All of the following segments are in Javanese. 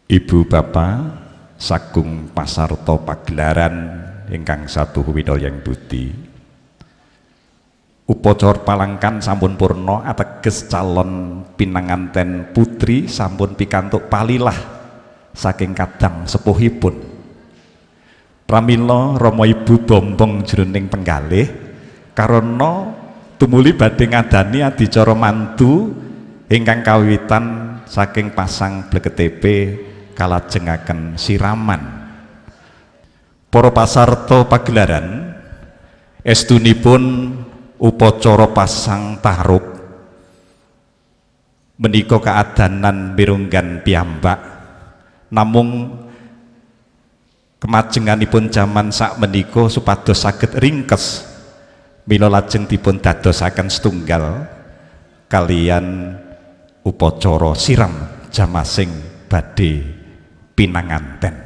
Ibu bapak sagung pasarta pagelaran ingkang satuhu winoyang budi. Upacara palangkan sampun purna ateges calon pinanganten putri sampun pikantuk palilah saking kadang sepuhipun. Pramila rama ibu bombong jroning penggalih karana tumuli badhe ngadani adicara mantu ingkang kawiwitan saking pasang bleketepe kalajengaken siraman. Para pasarta pagelaran estunipun upacara pasang tarup menika kaadanan mirunggan piyambak, namung kemajenganipun jaman sak menika supados saged ringkes mila lajeng dipun dadosaken setunggal kalian upacara siram jamasing badhe pinanganten.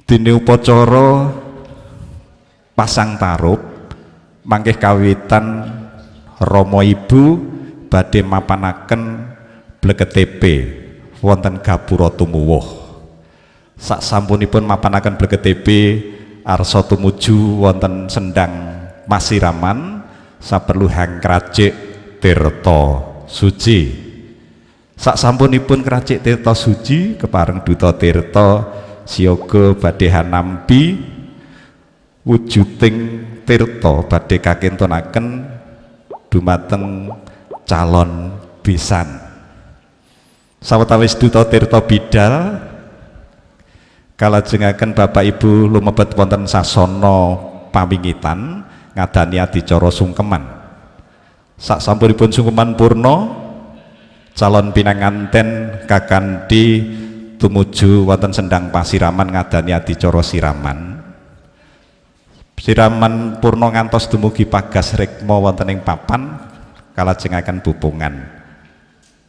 Dene upacara pasang tarup mangke kawitan rama ibu badhe mapanaken bleketepe wonten gapura tumuwuh. Sak sampunipun mapanaken bleketepe arsa tumuju wonten sendang masiraman saperlu hangkracik tirta suci. Sak sampunipun kracik tirta suci kepareng duta tirta siaga badhe hanampi wujuding tirta badhe kakintunaken dumateng calon bisan. Sawetawis duta tirta bidal kalajengaken bapak ibu lumebet wonten sasana pawingitan ngadani adicara sungkeman. Sak sampunipun sungkeman purna calon pinanganten kakandhi tumuju wonten sendang pasiraman ngadani adicara siraman. Siraman purna ngantos dumugi pagas rikma wonten ing papan kalajengaken bupungan.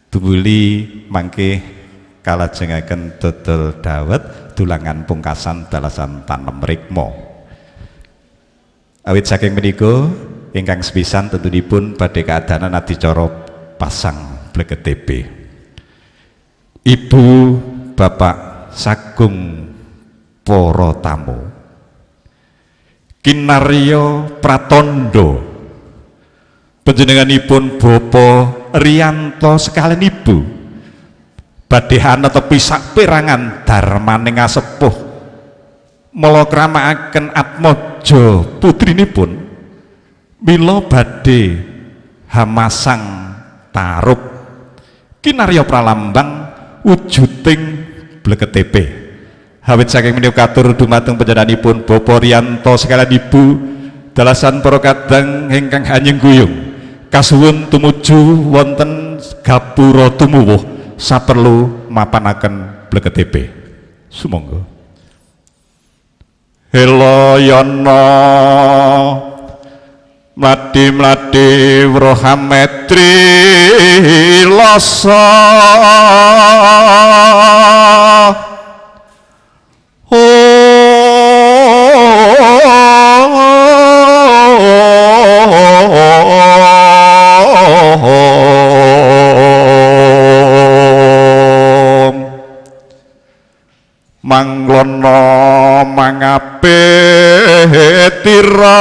Tumuli mangke kalajengaken dodol dawet dulangan pungkasan dalasan tanem rikma. Awit saking menika ingkang sepisan tentunipun badhe kaadanan adicara pasang bleketepe. Ibu bapak sagung para tamu kinarya pratandha panjenenganipun Bapak Riyanto sekalian ibu badhe anetepi saperangan darmaning asepuh mula kramakaken atmaja putrinipun mila badhe hamasang tarup kinarya pralambang wujuding bleketepe. Awit saking menika katur dumateng panjenenganipun Bapak Riyanto sekalian ibu dalasan para kadang ingkang hanyeng guyung kasuwun tumuju wonten gapura tumuwuh saperlu mapanaken bleketepe. Sumangga. Helayana mladi-mladi wrohametri lasa manglono mangape tira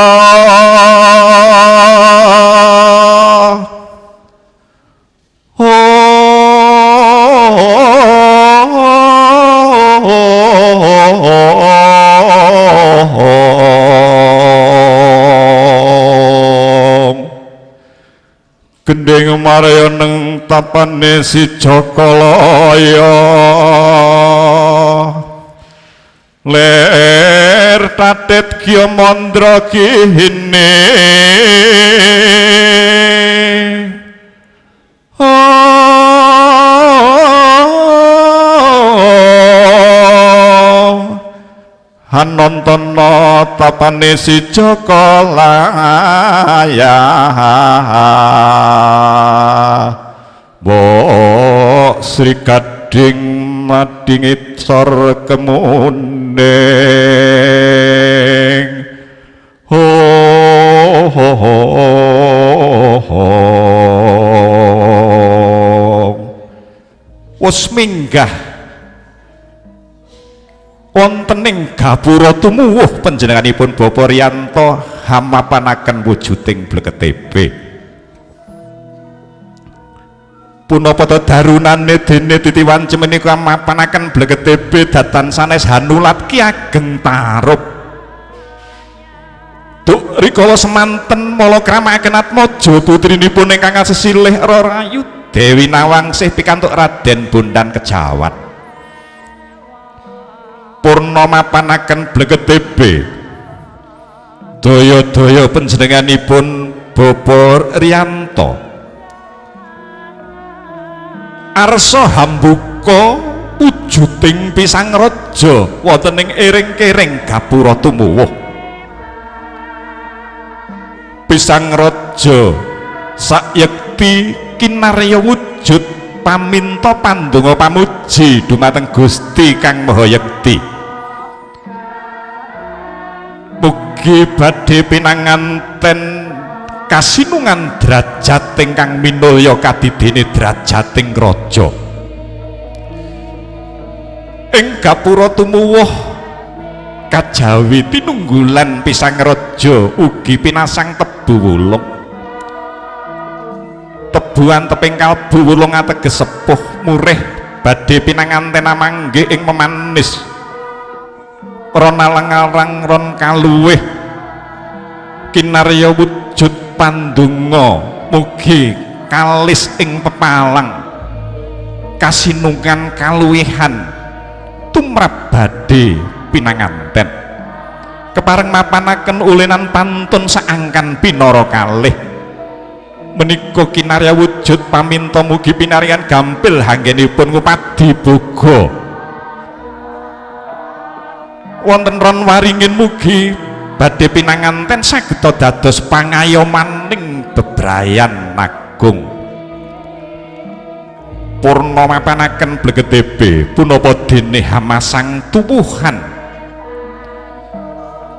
gending maraya neng tapane si Jokolaya ler tatet kya mandra kene hanontana tapane si Jokolaya mbok Sri Gading madingit sor kemuning ho ho ho ho. Wis minggah wonten ing gapura tumuwuh panjenenganipun Bapak Riyanto hamapanaken wujuding bleketebe. Punapa ta darunane dene titi wanci menika mapanaken bleketebe datan sanes hanulat Ki Ageng Tarub. Duk rikala semanten malakramaken atmaja putrinipun ingkang sesilih Rarayu Dewi Nawangsih pikantuk Raden Bondan Kejawan. Purna mapanaken bleketebe daya-daya panjenenganipun Bapak Riyanto arsa hambuka wujuding pisang raja wonten ing ering-kering gapura tumuwuh. Pisang raja sayekti kinarya wujud paminta pandonga pamuji dumateng Gusti Kang Maha Yekti. Mugi badhe pinanganten kasinungan derajat ingkang minulya kadidene derajating raja. Ing gapura tumuwuh kajawi tinunggulan pisang raja ugi pinasang tebu wulung. Tebuan teping kalbu wulung ateges sepuh murih badhe pinanganten amanggih ing memanis. Ron alang-alang ron kaluwih kinarya wujud pandonga mugi kalis ing pepalang kasinungan kaluwihan tumrap badhe pinanganten. Kepareng mapanaken ulinan pantun saangkan pinara kalih menika kinarya wujud paminta mugi pinaringan gampil hanggenipun ngupadi boga. Wonten ron waringin mugi badhe pinanganten sageta dados pangayomaning bebrayan agung. Purna mapanaken bleketebe punapa dene hamasang tuwuhan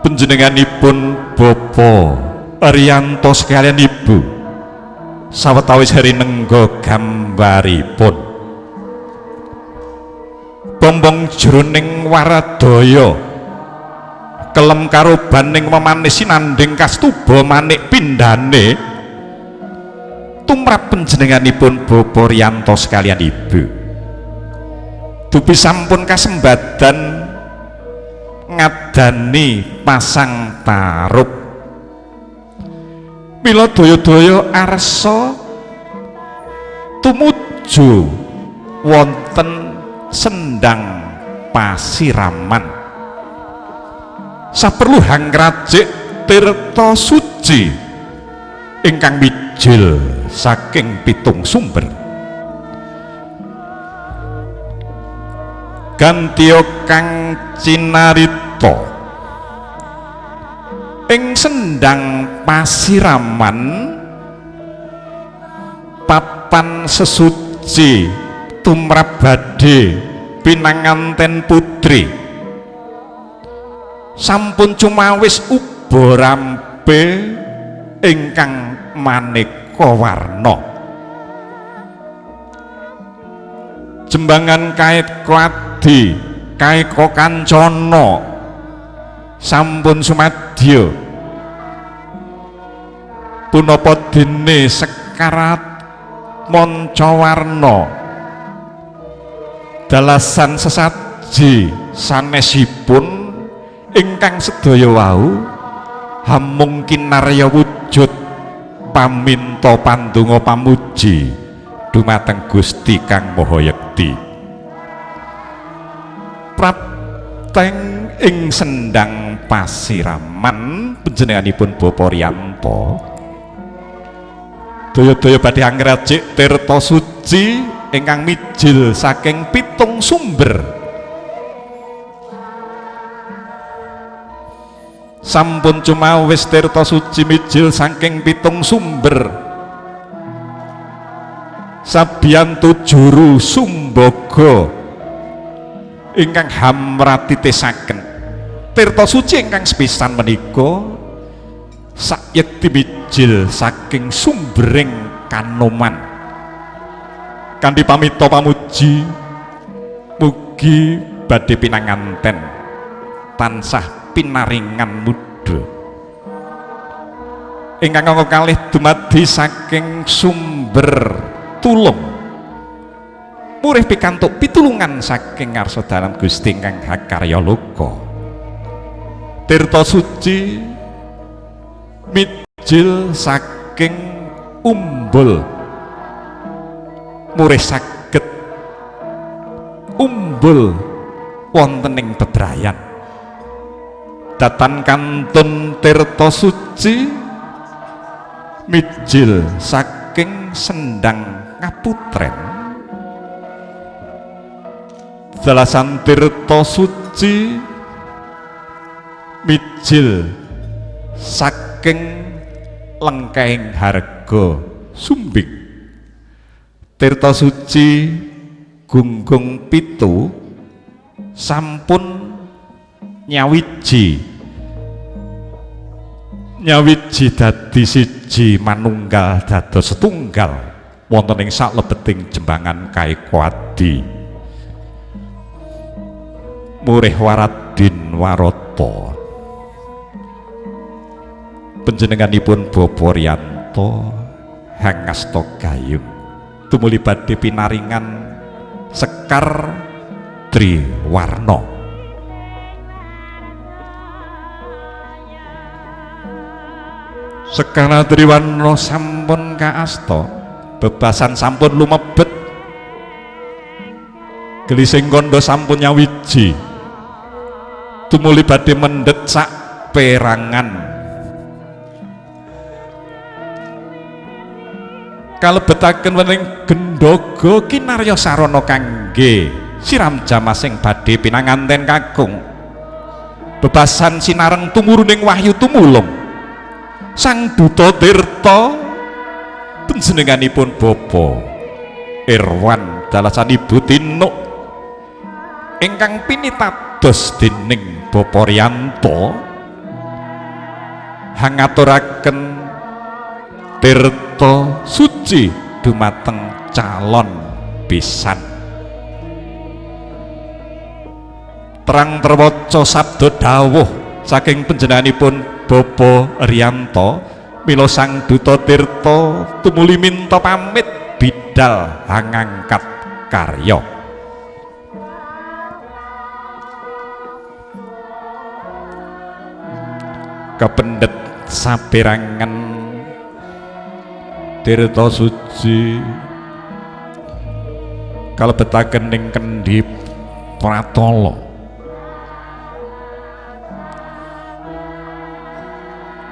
panjenenganipun Bapak Riyanto sekalian Ibu sawetawis rinengga gambaripun bombong jroning waradaya kelem karobaning memanis sinanding kastuba manik pindhane tumrap panjenenganipun Bapak Riyanto sekalian Ibu. Dupi sampun kasembadan ngadani pasang tarub mila daya-daya arsa tumuju wonten sendang pasiraman. Saperlu hangrajik tirta suci ingkang mijil saking pitung sumber. Gantiya kang cinarita ing sendang pasiraman papan sesuci tumrap badhe pinanganten putri sampun cumawis uba rampe ingkang maneka warna. Jembangan kait kwadi kaeka kancana sampun sumadya punapa dene sekarat manca warna dalasan sesaji sanesipun ingkang sedaya wau hamung kinarya wujud paminta pandonga pamuji dumateng Gusti Kang Maha Yekti. Prapteng ing sendang pasiraman panjenenganipun Bapak Riyanto daya-daya badhe angrajik tirta suci ingkang mijil saking pitung sumber. Sampun cumawis tirta suci mijil saking pitung sumber sabiyantu juru sumbaga ingkang hamratitesaken. Tirta suci ingkang sepisan menika sayekti mijil saking sumbering kanoman. Kanthi pamita pamuji mugi badhe pinanganten tansah pinaringan muda. Ingkang angka kalih dumadi saking sumber tulung murih pikantuk pitulungan saking ngarsa dalem Gusti ingkang hakarya loka. Tirta suci mijil saking umbul murih saged umbul wonten ing bebrayan. Datan kantun tirta suci mijil saking sendang ngaputren. Dalasan tirta suci mijil saking lengkahing harga sumbing. Tirta suci gunggung pitu sampun nyawiji dadi siji manunggal dados setunggal wonten ing saklebeting jembangan Kaikwadi. Murih waradin warata panjenenganipun Bapak Rianto hangasta gayung tumuli badhe pinaringan sekar triwarna. Sekar triwarna sampun kaasta, bebasan sampun lumebet, gelising kandha sampun nyawiji tumuli badhe mendhet sak perangan. Kalebetaken wonten gendhoga kinarya sarana kangge siram jamasing badhe pinanganten kakung. Bebasan sinareng tumuruning wahyu tumulung Sang Duta Tirta panjenenganipun Bapak Irwan dalasan Ibu Tinuk ingkang pinitados dening Bapak Rianto hangaturaken tirta suci dumateng calon besan. Terang terwaca sabda dawuh saking panjenenganipun Bapak Rianto mila Sang Duta Tirta tumuli minta pamit bidal hangangkat karya. Kependet saperangan tirta suci kalebetaken ing kendhi pratala.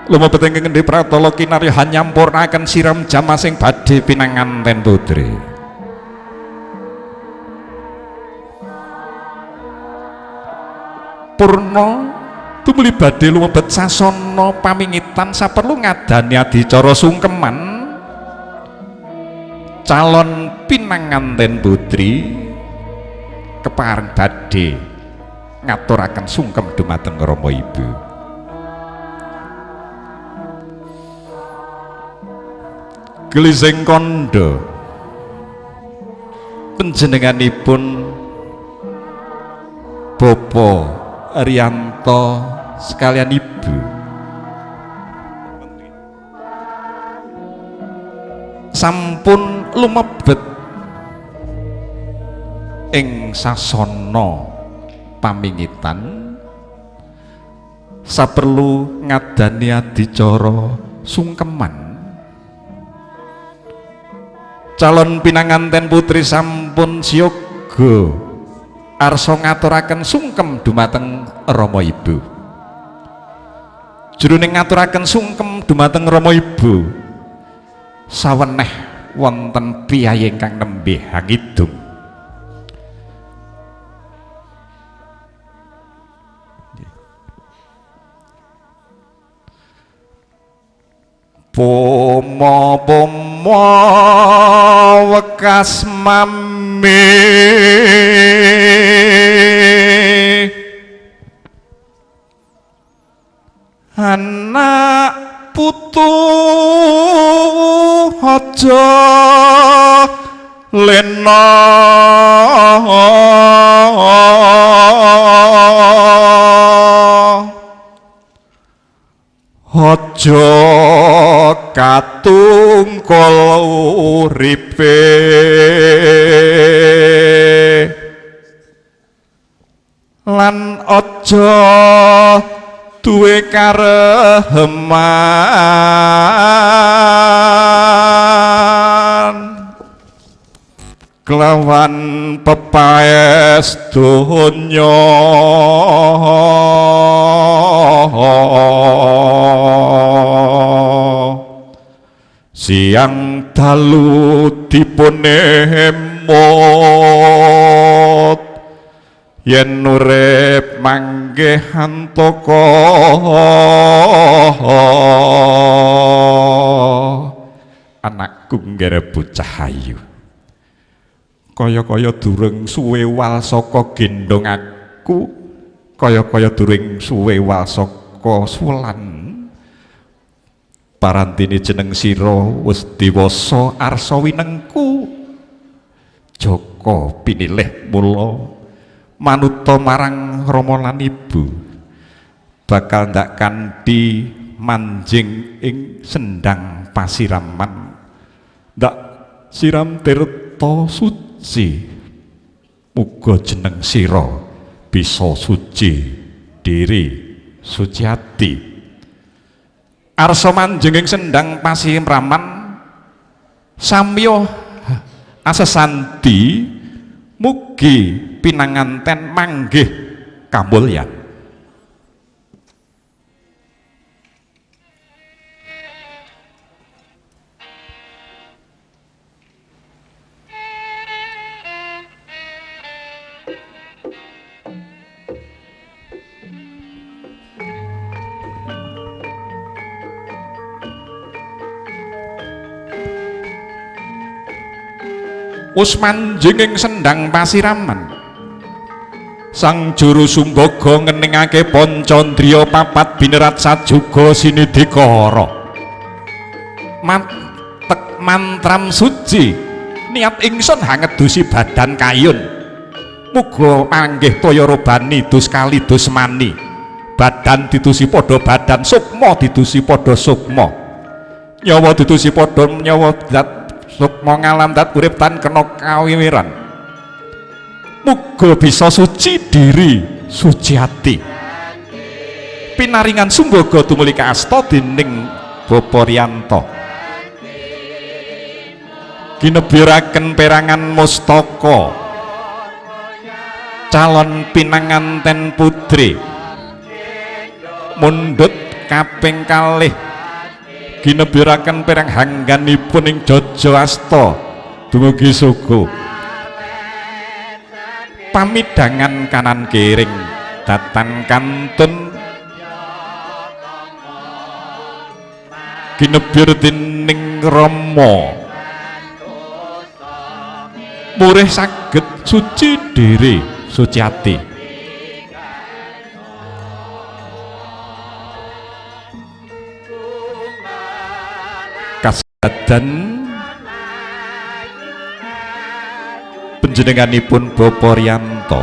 Lumebet ing kendhi pratala kinarya hanyampurnaken siram jamasing badhe pinanganten putri. Purna tumuli badhe lumebet sasana pamingitan saperlu ngadani adicara sungkeman calon pinanganten putri kepareng badhe ngaturaken sungkem dumateng Rama Ibu. Gelising kandha panjenenganipun Bapak Rianto sekalian Ibu sampun lumebet ing sasana pamingitan saperlu ngadani adicara sungkeman. Calon pinanganten putri sampun siaga arsa ngaturaken sungkem dumateng Rama Ibu. Jroning ngaturaken sungkem dumateng Rama Ibu saweneh wonten piyayi ingkang nembe hangidung. Pomo-pomo wekas mami anak putu aja Lena aja katungkul uripe lan aja duwe kareman kelawan pepaes donya. Siang dalu dipun emot yen urip manggih antaka. Anakku nggere bocah ayu, kaya-kaya durung suwe wal saka gendhong aku, kaya-kaya durung suwe wal saka sulan. Parantine jeneng sira wis dewasa arsa winengku. Jaka pinilih mula manuta marang rama lan ibu, bakal ndak kanthi manjing ing sendang pasiraman, ndak siram tirta suci. Muga jeneng sira bisa suci diri suci ati. Arsa manjing ing sendang pasiraman samya asesandi, mugi pinanganten manggih kamulyan. Wus manjing ing sendang pasiraman, sang juru sumbaga ngeningake pancandriya papat binerat sajuga sinidikara. Mantek mantram suci niat ingsun hangedusi badan kayun. Muga manggih toya robani dus kali dus mani. Badan ditusi padha badan, sukma ditusi padha sukma, nyawa ditusi padha nyawa, zat sukma ngalam dat urip tan kena kawiwiran. Muga bisa suci diri suci ati. Pinaringan sumbaga tumuli kaasta dening Bapak Riyanto. Ginebiraken perangan mustaka calon pinanganten putri mundhut kaping kalih. Ginebiraken perang hangganipun ing Jojo Asta dumugi suku. Pamidangan kanan kiring datan kantun ginebir dening Rama. Murih saged suci diri suci ati. Kasadan panjenenganipun Bapak Riyanto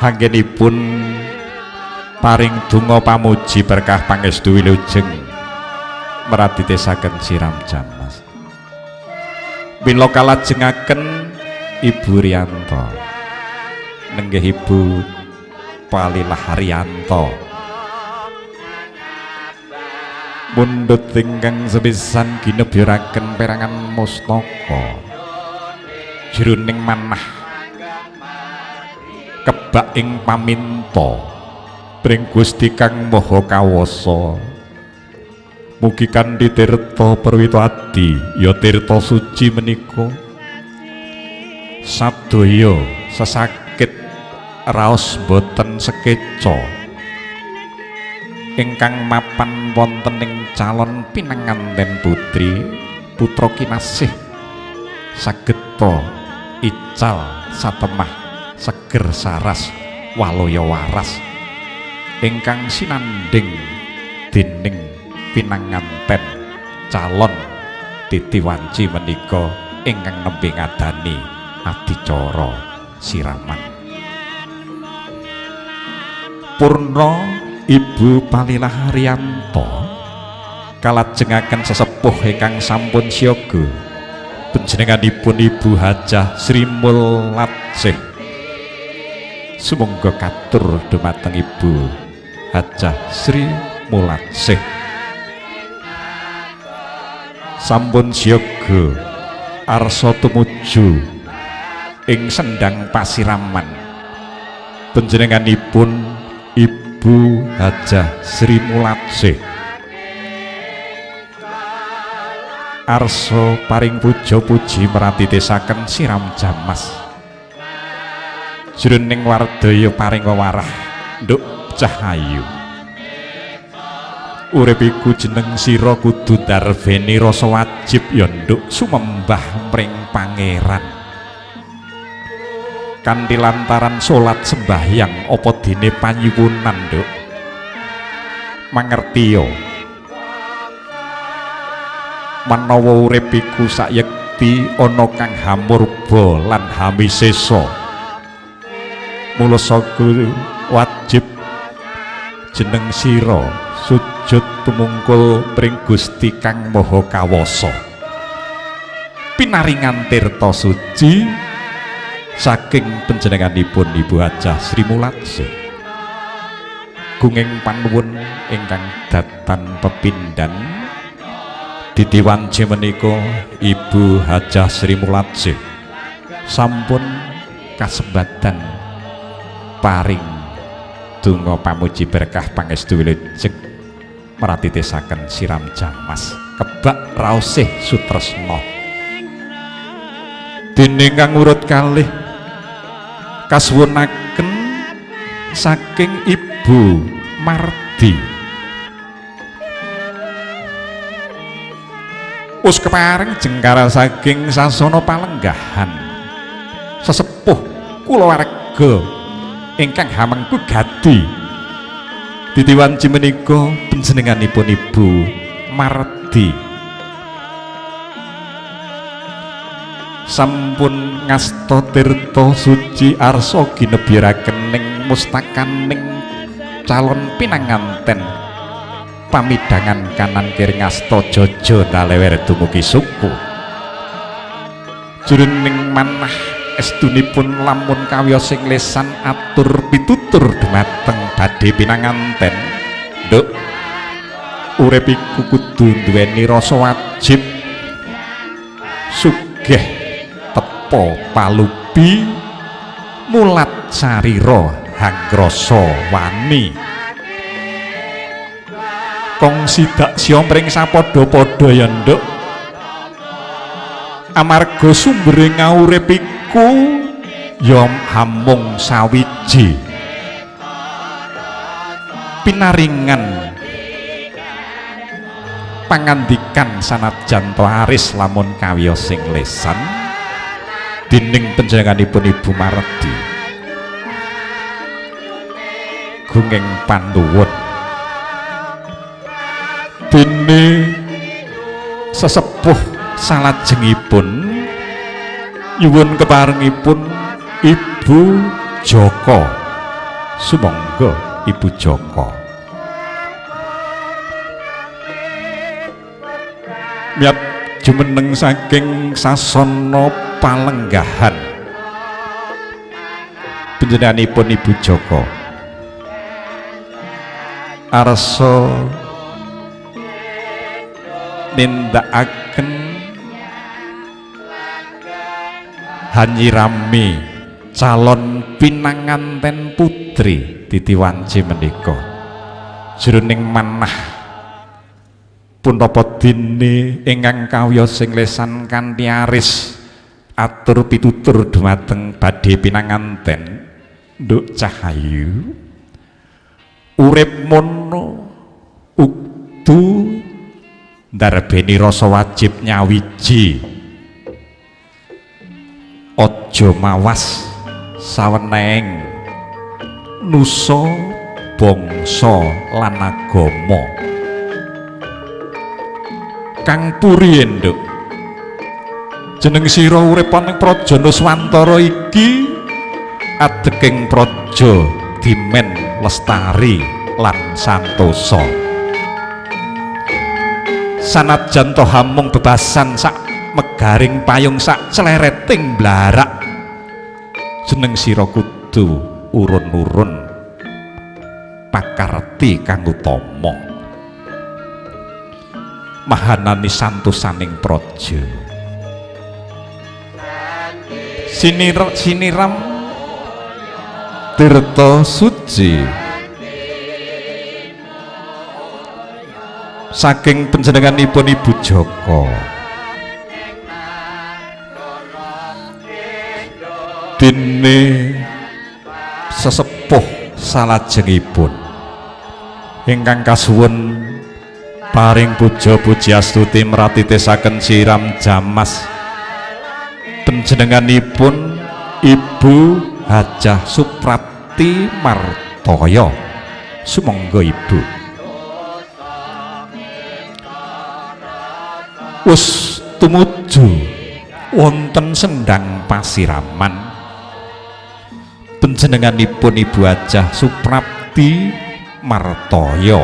anggenipun paring donga pamuji berkah pangestu wilujeng meratitesaken siram jamas. Mila kalajengaken Ibu Riyanto nenggih Ibu Palilah Riyanto mundhut ingkang sepisan ginebyuraken perangan mustaka jroning manah kebak ing paminta pring Gusti Kang Maha Kawasa. Mugi kanthi tirta perwita adi ya tirta suci menika sadaya sesakit raos boten sekeca ingkang mapan wonten ing calon pinanganten putri putra kinasih sageta ical satemah seger saras waloya waras ingkang sinandhing dening pinanganten calon titiwanci menika ingkang nembe ngadani adicara siraman. Purna Ibu Palilah Haryanto kalajengaken sesepuh ingkang sampun siaga panjenenganipun Ibu Hajah Sri Mulatsih. Sumangga katur dumateng Ibu Hajah Sri Mulatsih. Sampun siaga arsa tumuju ing sendang pasiraman panjenenganipun Ibu Hajah Sri Mulatsih. Arsa paring puja puji meratitesaken siram jamas jroning wardaya paring wewarah nduk cahayu. Urip iku jeneng sira kudu ndarbeni rasa wajib ya nduk sumembah mring pangeran kanthi lantaran salat sembahyang apa dene panyuwunan nduk mangertiya manawa urip iku sayekti ana kang hamurba lan hamisesa. Mula saka wajib jeneng sira sujud tumungkul mring Gusti Kang Maha Kawasa. Pinaringan tirta suci saking panjenenganipun Ibu Hajah Sri Mulatsih. Gunging panuwun ingkang datan pepindhan titiwanci menika Ibu Hajah Sri Mulatsih sampun kasembatan paring donga pamuji berkah pangestu wilujeng meratitesaken siram jamas kebak raosih sutresna. Dene kang urut kalih kasuwunaken saking Ibu Mardi. Us kepareng jengkara saking sasana palenggahan sesepuh kulawarga ingkang hamengku gadi. Titiwanci menika panjenenganipun Ibu Mardi sampun ngasta tirta suci arsa ginebiraken ning mustakaning calon pinanganten pamidangan kanan kiri ngasta jaja nalewer dumugi suku. Jroning manah estunipun lamun kawiyos sing lesan atur pitutur dumateng badhe pinanganten nduk urip iku kudu duweni rasa wajib sugih tepa palupi mulat sarira hangrasa wani kong sidak siya mring sapadha-padha ya nduk amarga sumbere ngaurip iku ya hamung sawiji pinaringan pangandikan sanajan to aris lamun kawiyos sing lesan dening panjenenganipun Ibu Mardi. Gunging panuwun dene sesepuh salajengipun nyuwun keparengipun Ibu Joko. Sumangga Ibu Joko. Miat jumeneng saking sasana palenggahan panjenenganipun Ibu Joko arsa nindakaken hanyirami calon pinanganten putri titiwanci menika jroning manah punapa dene ingkang kawiyos sing lesan kanthi aris atur pitutur dumateng badhe pinanganten nduk cahayu urip mono ukdu ndarbeni rasa wajib nyawiji aja mawas saweneng nusa bangsa lan agama. Kang Puri enduk, jeneng sira urip ana ing praja Nuswantara iki adeking praja dimen lestari lan santosa. Sanajan to hamung bebasan sak megaring payung sak clereting blarak, jeneng sira kudu urun-urun pakarti kang utama mahanani santosaning praja. Siniram tirta suci saking panjenenganipun Ibu Joko, dene sesepuh salajengipun ingkang kasuwun paring puja puji astuti mratitesaken siram jamas panjenenganipun Ibu Hajah Suprapti Martoyo. Sumangga Ibu. Wus tumuju wonten sendang pasiraman panjenenganipun Ibu Hajah Suprapti Martoyo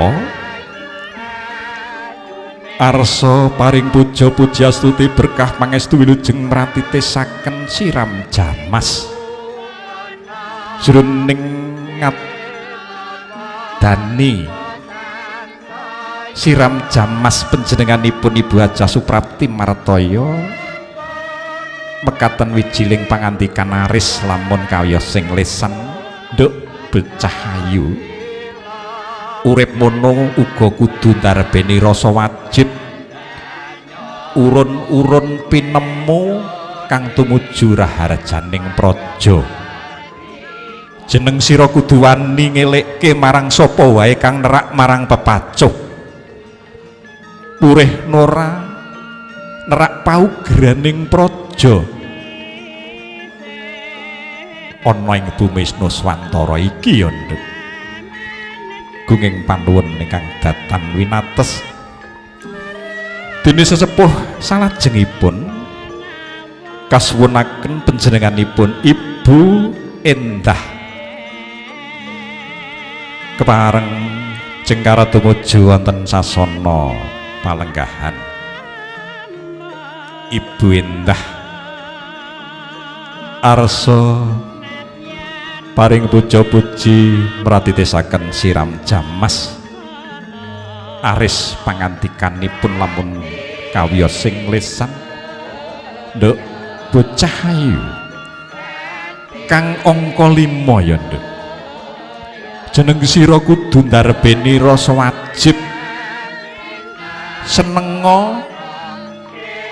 arsa paring puja puji astuti berkah pangestu wilujeng mratitesaken siram jamas jroning ngadani siram jamas panjenenganipun Ibu Hajah Suprapti Martoyo mekaten wijiling pangandikan aris lamun kaya sing lesan nduk becah ayu. Urip mono uga kudu ndarbeni rasa wajib urun-urun pinemu kang tumuju raharjaning praja. Jeneng sira kudu wani ngelekke marang sapa wae kang nerak marang pepacuh. Purih nora nerak paugraning praja ana ing bumi Nuswantara iki ya nduk. Gunging panuwun ingkang datan winates. Dene sesepuh salajengipun kasuwunaken panjenenganipun Ibu Endah kepareng jengkara tumuju wonten sasana palenggahan. Ibu Endah arsa paring puja puji mratitesaken siram jamas aris pangantikanipun lamun kawiyos sing lesan nduk bocah ayu kang angka 5 ya nduk. Jeneng sira kudu ndarbeni rasa wajib senenga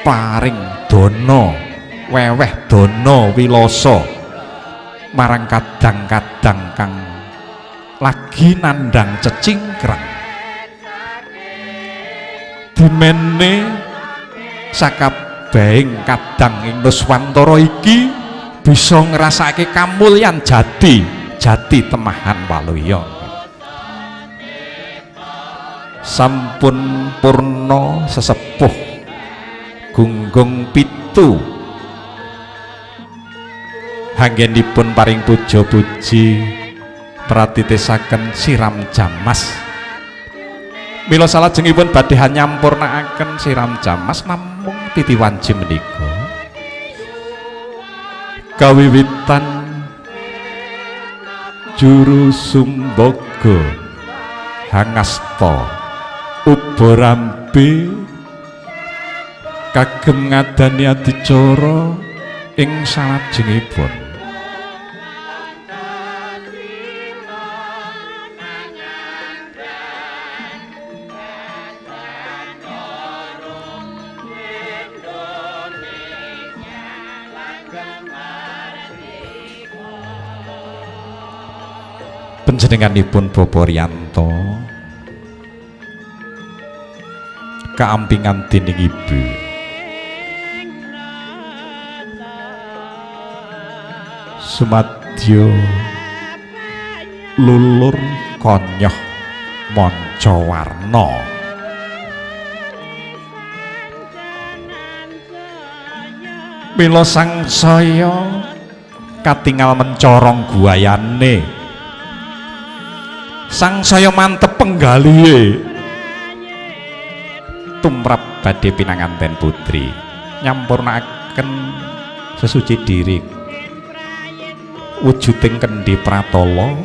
paring dana weweh dana wilasa marang kadang-kadang kang lagi nandang cecingkrang. Dimene sakabehing kadang ing Nuswantara iki bisa ngrasake kamulyan jati jati temahan waluya. Sampun purna sesepuh gunggung pitu anggenipun paring puja puji pratitesaken siram jamas. Mila salajengipun badhe nyampurnaaken siram jamas namung titi wanci menika kawiwitan juru sumbaga hangasta uba rambe kagem ngadani adicara ing salajengipun. Panjenenganipun Bapak Rianto kaampingan dening Ibu Sumadyo lulur konyoh manca warna. Mila sangsaya katingal mencorong guayane, sangsaya mantep penggalihe tumrap badhe pinanganten putri nyampurnakaken sesuci diri wujuding kendhi pratala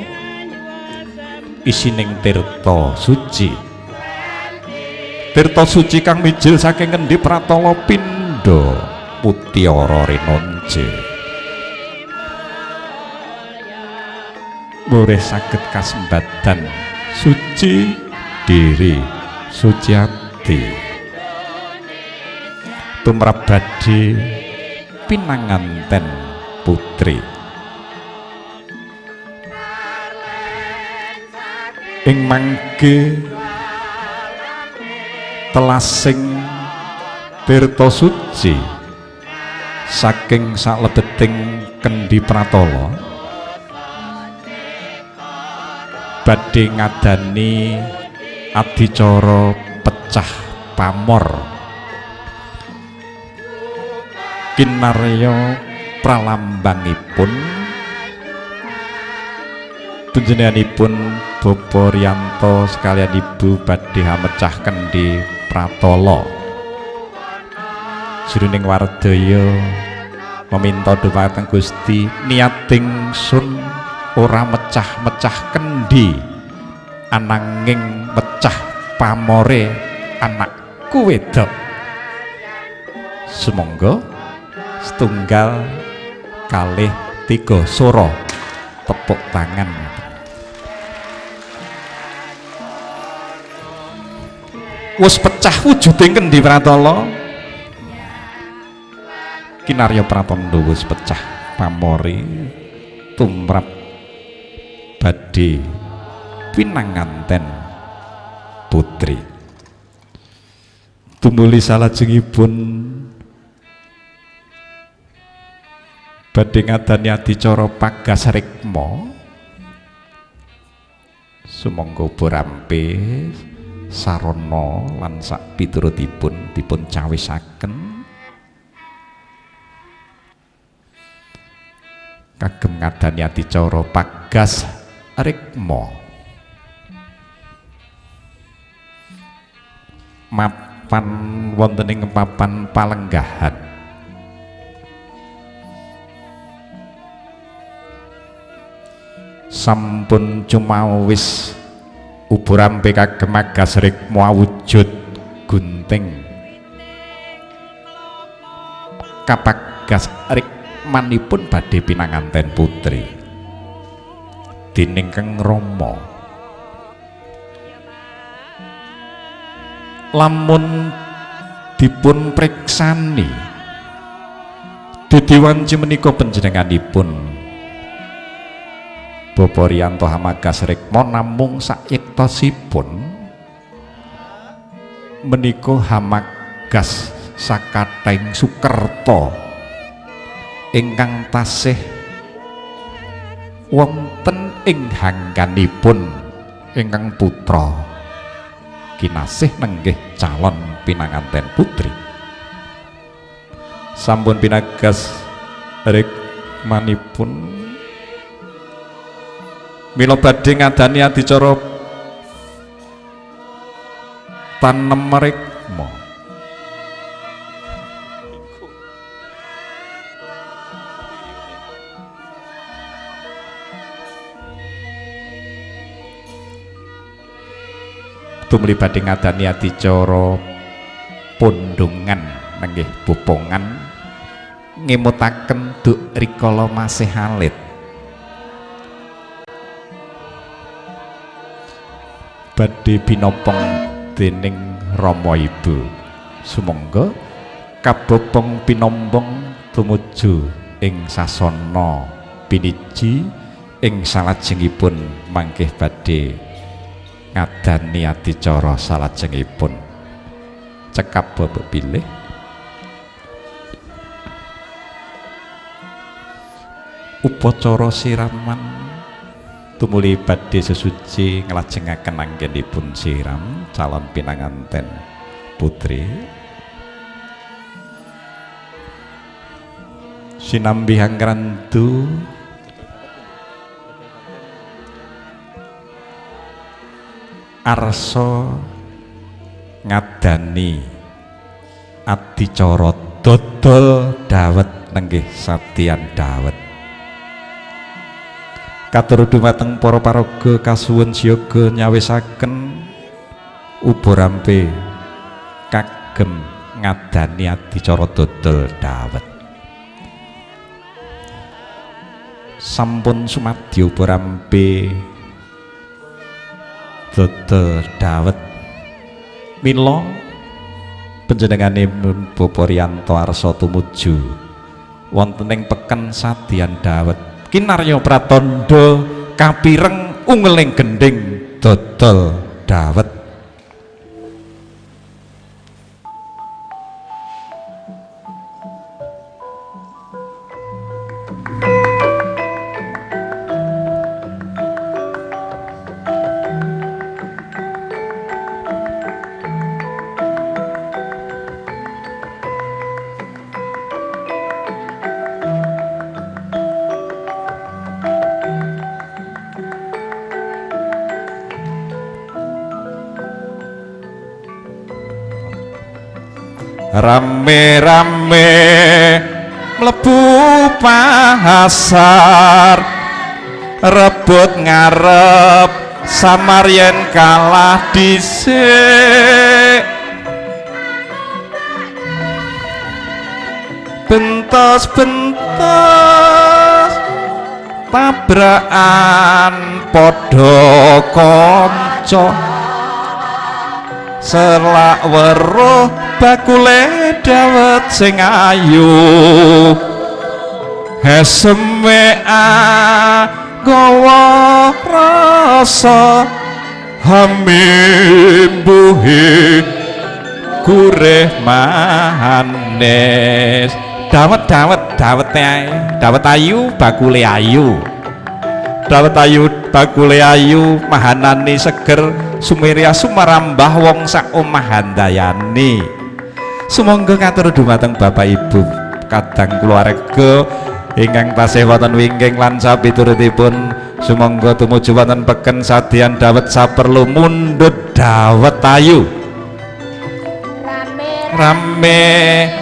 isining tirta suci. Tirta suci kang mijil saking kendhi pratala pindha mutiara rinonce. Murih saged kasembadan suci diri suci ati tumrap badhe pinanganten putri. Ing mangke telasing tirta suci saking salebeting kendhi pratala badhe ngadani adicara pecah pamor kinarya pralambangipun panjenenganipun Bapak Riyanto sekalian Ibu badhe hamecah kendhi pratala. Jroning wardaya meminta dhumateng Gusti niating sun ora mecah-mecah kendhi ananging mecah pamore anakku wedok. Sumangga setunggal kalih tiga sora tepuk tangan. Wis pecah wujuding kendhi pratala kinarya pratandha wis pecah pamore tumrap badhe pinanganten putri. Tumuli salajengipun badhe ngadani adicara pagas rikma. Sumangga borampe sarana lan sak piturutipun dipun cawisaken kagem ngadani adicara pagas rikma. Mapan wonten ing papan palenggahan sampun cumawis uburampe kagem agas rikma wujud gunting kapagas rikmanipun badhe pinanganten putri dening Kang Rama. Lamun dipun priksani dadi wanci menika panjenenganipun Bapak Riyanto hamagas rikma namung sayektosipun menika hamagas sakathahing sukerta ingkang tasih wonten ing hangganipun ingkang putra kinasih nenggih calon pinanganten putri. Sampun pinagas rikmanipun mila badhe ngadani adicara tanem rikma. Tumuli badhe ngadani adicara pundhungan nenggih bopongan ngemutaken duk rikala masih alit. Badhe binopong dening Rama Ibu. Sumangga kabopong pinombong tumuju ing sasana piniji ing salajengipun mangkih badhe ngadani adicara salajengipun. Cekap bapak bilih upacara siraman tumuli badhe sesuci nglajengaken anggenipun siram calon pinanganten putri. Sinambi hangrandu arsa ngadani adicara dodol dawet nenggih sadian dawet. Katur dumateng para paraga kasuwun siaga nyawisaken ubarampe kagem ngadani adicara dodol dawet. Sampun sumadyo ubarampe dodol dawet. Mila panjenengane Bapak Riyanto arsa tumuju wonten ing peken sadian dawet kinarya pratandha kapireng ungeling gendhing dodol dawet. Rame-rame mlebu pasar rebut ngarep samaryen kalah dhisik bentos-bentos tabrakan padha kanca selak weruh bakule dawet sing ayu heseme gawa rasa hamimbuhi gurih manis. Dawet dawet dawete ae, dawet ayu bakule ayu, dawet ayu bakule ayu mahanani seger sumirya sumarambah wong sak omah handayani. Sumangga katur dumateng Bapak Ibu kadang keluarga ingkang tasih wonten wingking lan sapiturutipun, sumangga tumuju wonten peken sadian dawet saperlu mundhut dawet ayu rame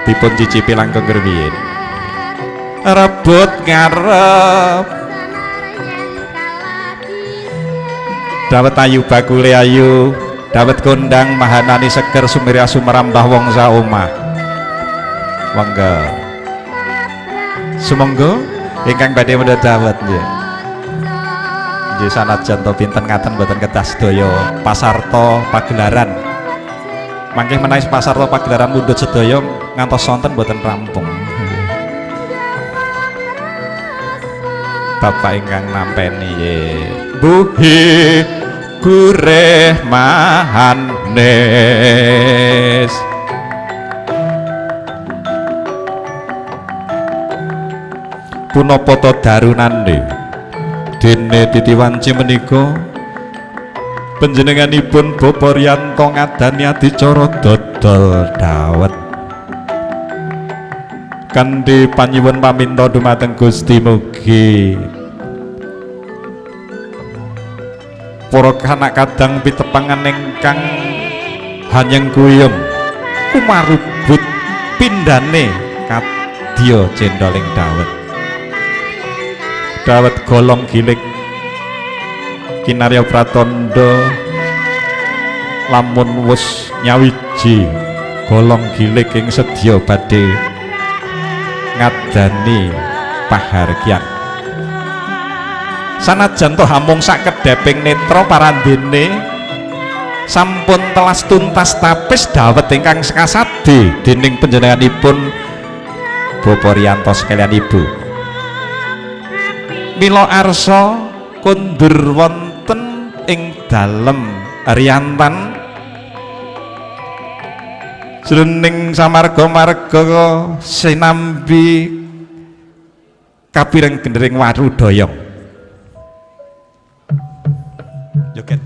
dipun cicipi langkung rumiyin rebut ngarep dawet ayu bakule ayu dawet kondang mahanani seger sumirya sumerambah wong saomah. Monggo sumangga ingkang badhe mundhut dawet nggih. Nggih sanajan to pinten ngaten mboten kedah sedaya pasarta pagelaran. Mangke menawi pasarta pagelaran mundhut sedaya ngantos sonten mboten rampung. Bapak ingkang nampeni nggih. Buhi gurih mahanis. Punapa ta darunane dene titiwanci menika panjenenganipun Bapak Riyanto ngadani adicara dodol dawet kanthi panyuwun paminta dumateng Gusti mugi para kanak kadang pitepangan ingkang hanyeng kuyem kumarubut pindhane kadya cendholing dawet. Dawet golong gilik kinarya pratandha lamun wus nyawiji golong gilik ing sedya badhe ngadani pahargyan. Sanajan to hamung sakedheping netra parandene sampun telas tuntas tapis dawet ingkang sekasade dening panjenenganipun Bapak Riyanto sekalian Ibu. Mila arsa kondur wonten ing dalem riyantan jroning samarga-marga sinambi kapireng gendring warudoyong. Joget.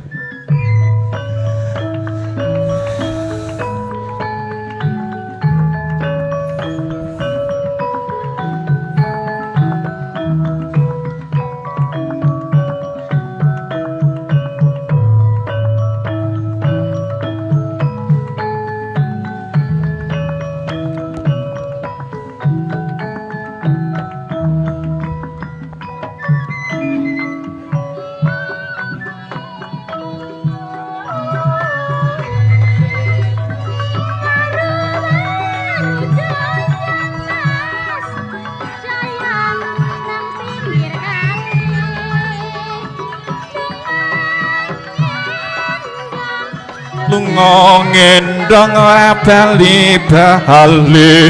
Lunga ngendong ora bali bali.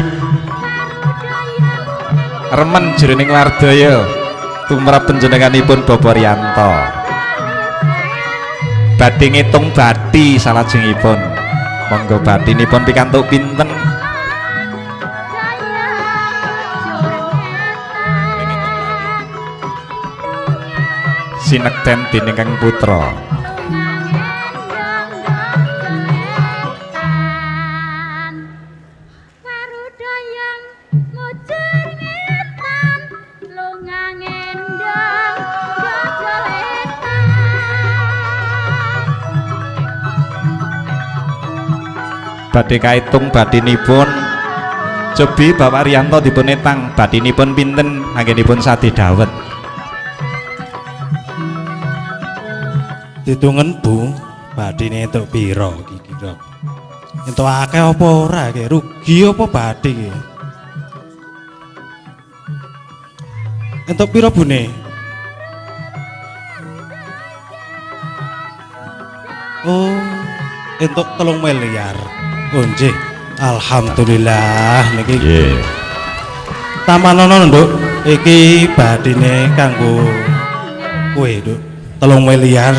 Remen jroning wardaya tumrap panjenenganipun Bapak Rianto. Badhe ngitung bathi salajengipun. Monggo bathinipun pikantuk pinten? Sinekten dening Kang Putra. Badhe kaitung bathinipun. Cobi Bapak Rianto dipun etang bathinipun pinten anggenipun sade dawet. Ditungen Bu, bathine entuk pira iki kira? Entuk akeh apa ora iki? Rugi apa bathi iki? Entuk pira bune? Oh, entuk 3 miliar. Oh nggih, alhamdulillah niki. Nggih. Tamanono Nduk, iki bathine kanggo kowe, Nduk. 3 miliar.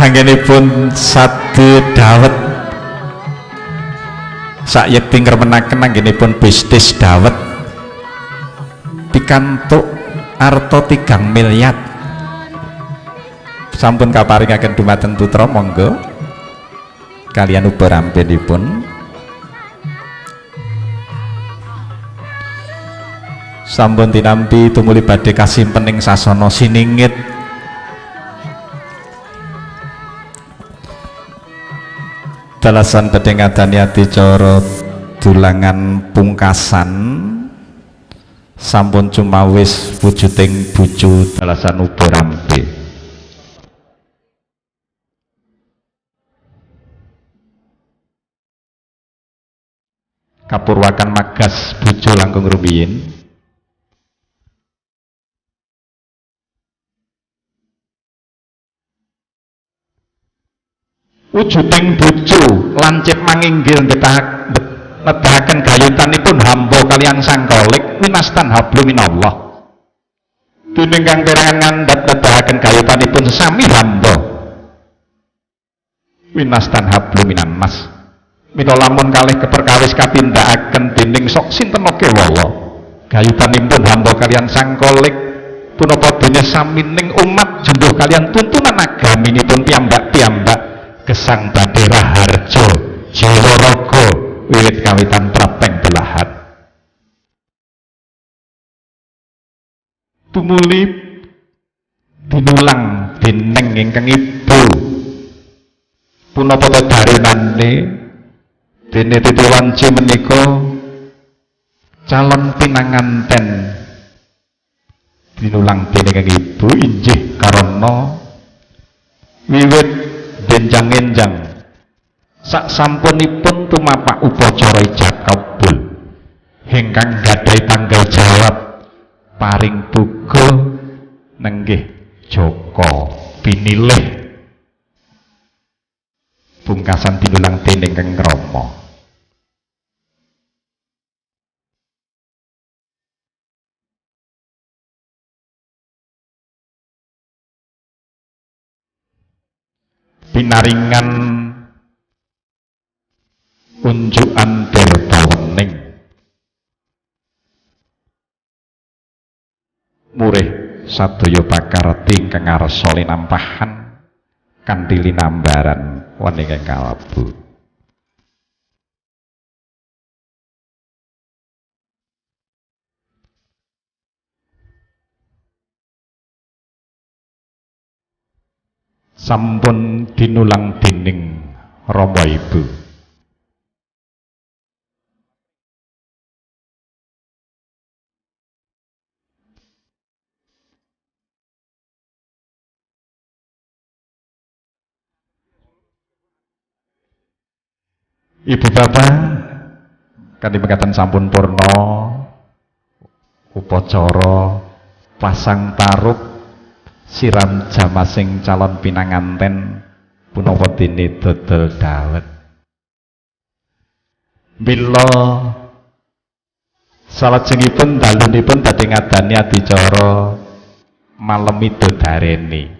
Anggenipun sade dawet sakyekti ngremenaken anggenipun bisnis dawet pikantuk arta 3 miliar. Sampun kaparingaken dumateng putra, monggo kalian uba rampenipun. Sampun tinampi tumuli badhe kasimpen ing sasana siningit. Dalasan badhe ngadani adicara dulangan pungkasan sampun cumawis wujuding bojo dalasan uba rampe. Kapurwakan magas bojo langkung rumiyin. Wujuding bojo lancip manginggil nedahaken gayutanipun hamba kalian sang Khalik winastan hablum minallah. Dening kang perangan ngandhap nedahaken gayutanipun sesami hamba winastan hablum minannas. Mila lamun kalih keperkawis kapindhakaken dening sok sinten kewala gayutanipun hamba kalian sang Khalik punapa dene samining umat jembuh kalian tuntunan agaminipun piyambak-piyambak gesang badhe raharja jiwa raga wiwit kawitan prapteng belahan. Tumuli dinulang dening ingkang ibu punapa darinane dene titi wanci menika calon pinanganten dinulang dening ingkang ibu injih karana wiwit benjang-enjang sak sampunipun tumapak upacara ijab kabul ingkang gadhahi tanggal jawab paring tuga nenggih Joko pinilih pungkasan dinulang dening Kang Rama. Pinaringan unjukan tirta wening murih sadaya pakarti ingkang ngarsa linampahan kanthi linambaran wening ingkang kalebu. Sampun dinulang dening Rama Ibu. Ibu bapak kanthi mekaten sampun purna upacara pasang tarub siram jamasing calon pinanganten Punapa dene dodol dawet. Mila salajengipun dalunipun badhe ngadani adicara malem midodareni.